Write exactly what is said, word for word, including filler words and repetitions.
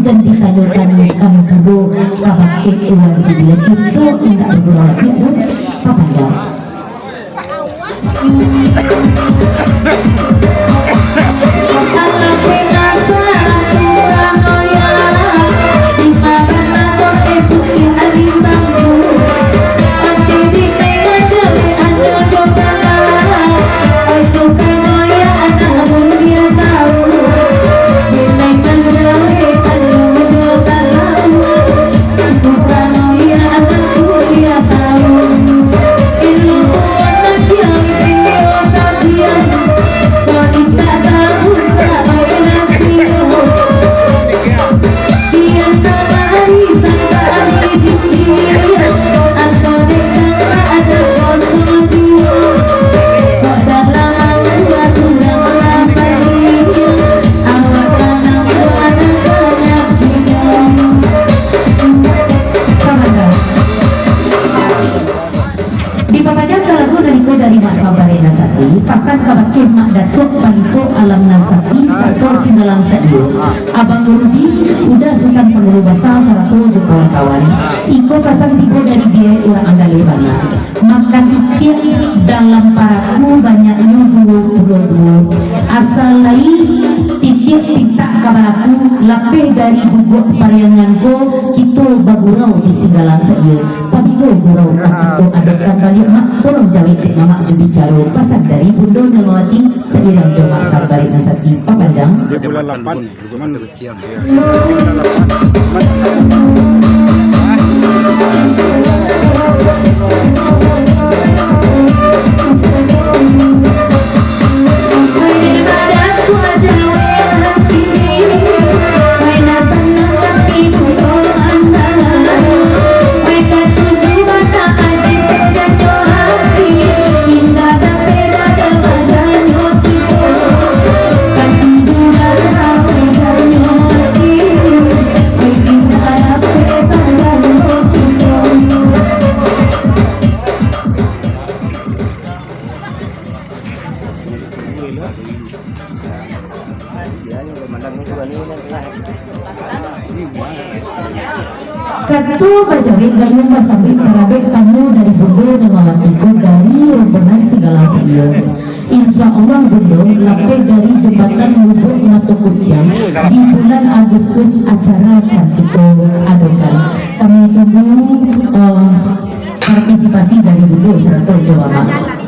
Ditanyokan kami pulo ka bakeh urang sibila, kito indak bagurau lagi, Bun. Papanjang. Dipapanjang ka lagu nan iko dari Mak Sabarina Sati, pasan ka bakeh Mak Datuak Palito Alam Nan Sati sato Singgalang Saiyo, Abang Rudi, Uda Sutan Pangulu Basa sarato jo kawan-kawan. Iko pasan tibo dari Diaik Urang Andalia bana. Maka titiak dalam paraku banyaknyo duo puluah duo. Asa lai titiak pintak ka baraku, lapeh dari guguak Pariangan ko, kito bagurau di Singgalang Saiyo. Pabilo gurau ka kito adokan baliak, Mak, tolong jawek dek mamak jo bicaro. Pasan dari Bundo Nurmawati, sairang jo Mak Sabarina Sati. Papanjang. Di bulan lapan. Kato bajawek gayuang basambuik taradok tamu dari Bundo Nurmawati ko dari rombongan Singgalang Saiyo. Insya Allah, Bundo, lapeh dari Jambatan Lubuak Mato Kuciang, di bulan Agustus acara akan kito adokan. Kami tunggu, eh, partisipasi dari Bundo sarato jo mamak.